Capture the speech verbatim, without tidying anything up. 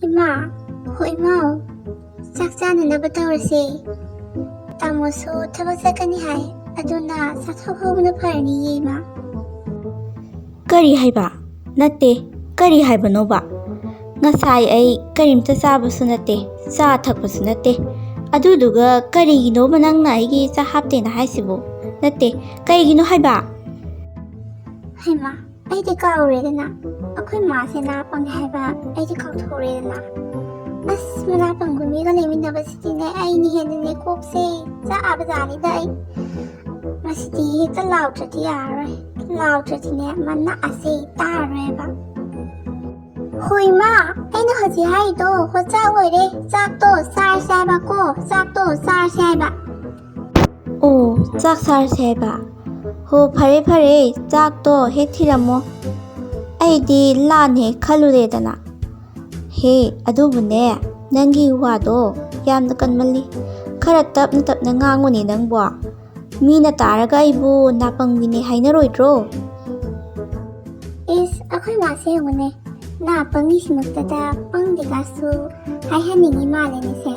ꯏꯃꯥ, ꯍꯣ ꯏꯃꯥ, ꯆꯥꯛ ꯆꯥꯅꯅꯕ ꯇꯧꯔꯁꯦ꯫ ꯇꯥꯃꯣꯁꯨ ꯊꯕꯛ ꯆꯠꯀꯅꯤ ꯍꯥꯏ, ꯑꯗꯨꯅ ꯆꯥꯊꯣꯛꯍꯧꯕꯅ ꯐꯔꯅꯤꯌꯦ ꯏꯃꯥ꯫ ꯀꯔꯤ ꯍꯥꯏꯕ? ꯅꯠꯇꯦ, ꯀꯔꯤ ꯍꯥꯏꯕꯅꯣꯕ? ꯉꯁꯥꯏ ꯑꯩ ꯀꯔꯤꯝꯇ ꯆꯥꯕꯁꯨ ꯅꯠꯇꯦ, ꯆꯥ ꯊꯛꯄꯁꯨ ꯅꯠꯇꯦ꯫ ꯑꯗꯨꯗꯨꯒ ꯀꯔꯤꯒꯤꯅꯣꯕ ꯅꯪꯅ ꯑꯩꯒꯤ ꯆꯥ ꯍꯥꯞꯇꯦꯅ ꯍꯥꯏꯁꯤꯕꯨ? ꯅꯠꯇꯦ, ꯀꯩꯒꯤꯅꯣ ꯍꯥꯏꯕ? ꯍꯩꯃꯥ, ꯑꯩꯗꯤ ꯀꯥꯎꯔꯦꯗꯅ꯫ ꯑꯩꯈꯣꯏ ꯃꯥꯁꯦ ꯅꯥ ꯄꯪꯉꯦ ꯍꯥꯏꯕ ꯑꯩꯗꯤ ꯀꯥꯎꯊꯣꯛꯎꯔꯦꯗꯅ꯫ ꯑꯁ, ꯃꯅꯥ ꯄꯪꯕ ꯃꯤꯒ ꯂꯩꯃꯤꯟꯅꯕꯁꯤꯗꯤꯅꯦ, ꯑꯩꯅ ꯍꯦꯟꯅꯅꯦ ꯀꯣꯛꯁꯦ ꯆꯥꯛꯑꯕ ꯖꯥꯠꯅꯤꯗ ꯑꯩ꯫ ꯉꯁꯤꯗꯤ ꯍꯦꯛꯇ ꯂꯥꯎꯗ꯭ꯔꯗꯤ ꯌꯥꯔꯔꯣꯏ꯫ ꯂꯥꯎꯗ꯭ꯔꯗꯤꯅꯦ, ꯃꯅꯥ ꯑꯁꯦ ꯇꯥꯔꯔꯣꯏꯕ꯫ ꯍꯣꯏ ꯃꯥ, ꯑꯩꯅ ꯍꯧꯖꯤꯛ ꯍꯥꯏꯔꯤꯗꯣ, ꯍꯣ, ꯆꯥꯛ ꯂꯣꯏꯔꯦ꯫ ꯆꯥꯛꯇꯣ ꯆꯥꯔꯁꯦ ꯍꯥꯏꯕ ꯀꯣ, ꯆꯥꯛꯇꯣ ꯆꯥꯔꯁꯦ ꯍꯥꯏꯕ꯫ ꯑꯣ, ꯆꯥꯛ ꯆꯥꯔꯁꯦ ꯍꯥꯏꯕ꯫ ꯍꯣ, ꯐꯔꯦ ꯐꯔꯦ, ꯆꯥꯛꯇꯣ ꯍꯦꯛ ꯊꯤꯔꯝꯃꯣ꯫ ꯑꯩꯗꯤ ꯂꯥꯟꯅ ꯍꯦꯛ ꯈꯜꯂꯨꯔꯦꯗꯅ꯫ ꯍꯦ, ꯑꯗꯨꯕꯨꯅꯦ, ꯅꯪꯒꯤ ꯋꯥꯗꯣ ꯌꯥꯝꯅ ꯀꯟꯃꯜꯂꯤ꯫ ꯈꯔ ꯇꯞꯅ ꯇꯞꯅ ꯉꯥꯡꯉꯨꯅꯦ ꯅꯪꯕꯣ꯫ ꯃꯤꯅ ꯇꯥꯔꯒ ꯑꯩꯕꯨ ꯅꯥꯄꯪꯕꯤꯅꯦ ꯍꯥꯏꯅꯔꯣꯏꯗ꯭ꯔꯣ? ꯏꯁ, ꯑꯩꯈꯣꯏ ꯃꯥꯁꯦ ꯌꯦꯡꯉꯨꯅꯦ, ꯅꯥ ꯄꯪꯉꯤꯁꯤꯃꯛꯇꯗ ꯄꯪꯗꯦꯒꯁꯨ ꯍꯥꯏꯍꯟꯅꯤꯡꯉꯤ ꯃꯥꯜꯂꯦꯅꯦꯁꯦ꯫